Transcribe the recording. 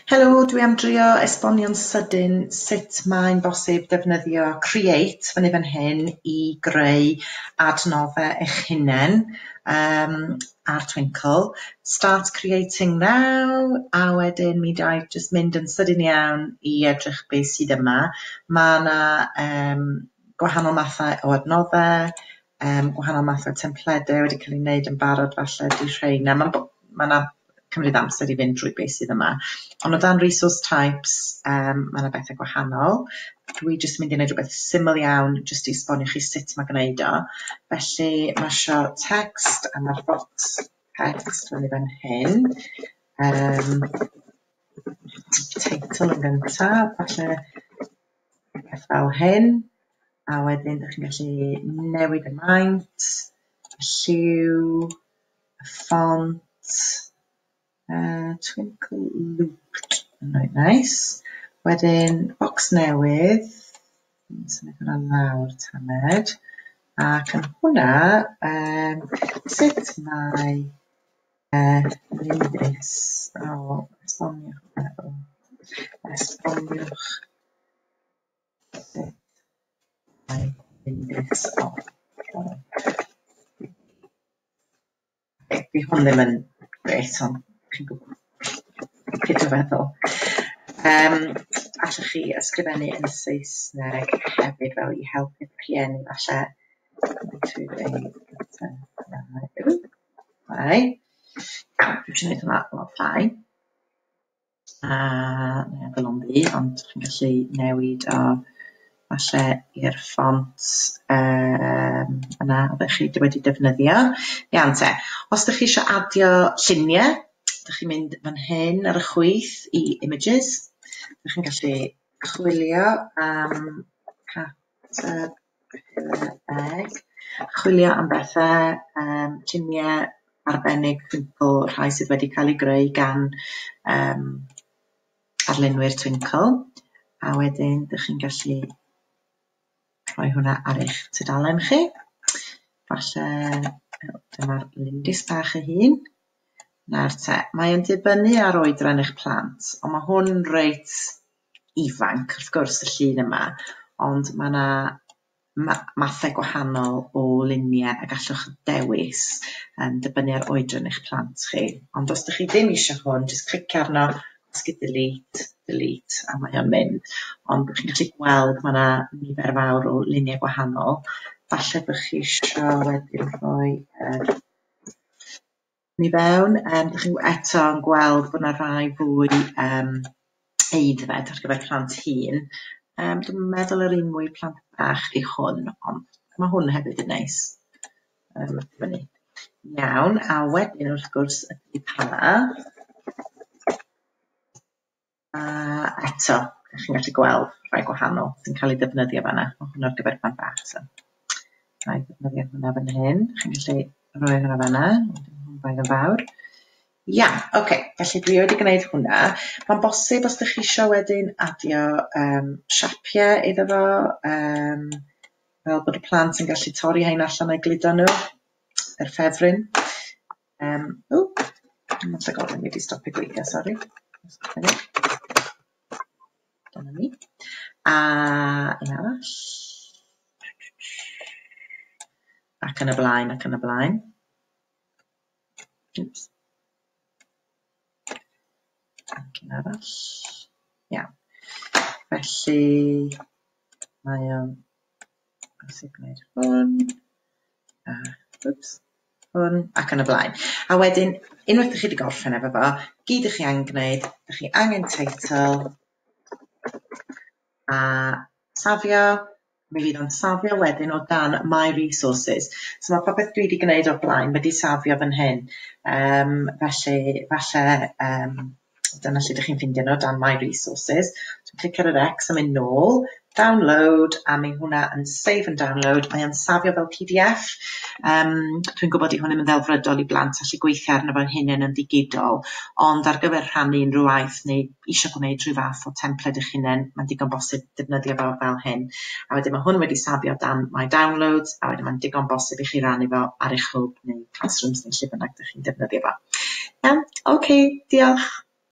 Helo, dwi am drio esbonio'n sydyn sut mae'n bosib defnyddio Create fyny fan hyn i greu adnoddau eich hunain ar Twinkl. Start creating now, a wedyn mi dai jyst mynd yn sydyn iawn i edrych beth sydd yma. Ma' 'na gwahanol mathau o adnoddau, gwahanol mathau o templedau wedi cael ei wneud yn barod falle 'di rheina. Ma' 'na cymryd amser i fynd drwy beth sydd yma. Ond o dan resource types, ma' 'na bethau gwahanol. Dwi jyst yn mynd i wneud rhywbeth syml iawn jyst i esbonio chi sut mae gwneud o. Felly ma' isio text a ma'r box text fyny fan hyn. Teitl yn gyntaf, falle rhywbeth fel hyn. A wedyn dych chi'n gallu newid y maint, y lliw, y ffont, Twinkl Looped, reit nice. Wedyn bocs newydd, symud hwnna lawr tamed, ac yn hwnna, sut mae Lindys, o, esboniwch, esboniwch sut mae Lindys, o, di hwn ddim yn grêt, ond chi'n gwybod beth dwi'n feddwl. Allwch chi ysgrifennu yn Saesneg hefyd fel i helpu'r rhieni falle. Dwi eisiau gwneud hwnna lot llai. A neu yn ddu, ond chi'n gallu newid o falle i'r ffont yna oeddech chi wedi defnyddio. Iawn te, os dych chi eisiau adio lluniau, dych chi'n mynd fan hyn ar y chwith i Images. Dych chi'n gallu chwilio am caterpillar egg, chwilio am bethau, lluniau arbennig Twinkl, rhai sydd wedi cael eu greu gan arlunwyr Twinkl. A wedyn dych chi'n gallu rhoi hwnna ar eich tudalen chi. Falle dyma'r lindys bach ei hun. Nawr te, mae o'n dibynnu ar oedran eich plant, ond mae hwn reit ifanc wrth gwrs y llun yma, ond mae 'na mathau gwahanol o luniau a gallwch dewis yn dibynnu ar oedran eich plant chi. Ond os dych chi ddim eisiau hwn, jyst clicio arno, gwasgu delete, delete, a mae o'n mynd. Ond chi'n gallu gweld mae 'na nifer fawr o luniau gwahanol. Falle bod chi eisiau wedyn rhoi yr ni fewn. Dych chi eto yn gweld bod 'na rai fwy aeddfed ar gyfer plant hŷn. Dwi'n meddwl yr un mwy plant bach 'di hwn, ond ma' hwn hefyd yn neis. Fyny. Iawn, a wedyn wrth gwrs y pala. A eto, dych chi'n gallu gweld rhai gwahanol sy'n cael eu defnyddio fan'na. Ma' hwn ar gyfer plant bach, so na i ddefnyddio hwnna fan hyn. Chi'n gallu rhoi hwnna fan'na, braidd yn fawr. Iawn, oce, felly dwi wedi gwneud hwnna. Mae'n bosib os ydych chi isio wedyn adio siapiau iddo fo, fel bod y plant yn gallu torri rhain allan a'i gludo nhw, yr ffefryn. Ww, mae'n llygoden wedi stopio gweithio, sori. Dyna ni. A un arall. Ac yn y blaen, ac yn y blaen. Oops. Ac un arall. Iawn. Felly, mae o'n bosib gwneud hwn, a, wps, hwn, ac yn y blaen. A wedyn, unwaith ydych chi wedi gorffen efo fo, gyd ydych chi angen gwneud, ydych chi angen teitl, a safio. Mi fydd o'n safio wedyn o dan My Resources. So mae popeth dwi wedi gwneud o'r blaen wedi safio fan hyn. Felly, falle, dyna lle ydych chi'n ffindio nhw, dan My Resources. So clicio ar yr X a mynd nôl, download, a mae hwnna yn save and download. Mae o'n safio fel PDF. Dwi'n gwybod i hwn ddim yn ddelfrydol i blant allu gweithio arno fo'n hunain yn ddigidol, ond ar gyfer rhannu unrhyw waith neu eisiau gwneud rhyw fath o templed eich hunain, mae'n digon bosib defnyddio fo fel hyn. A wedyn mae hwn wedi safio dan My Downloads, a wedyn mae'n digon bosib i chi rannu fo ar eich hwb neu classrooms neu lle bynnag ydych chi'n defnyddio fo. Iawn, oce, diolch.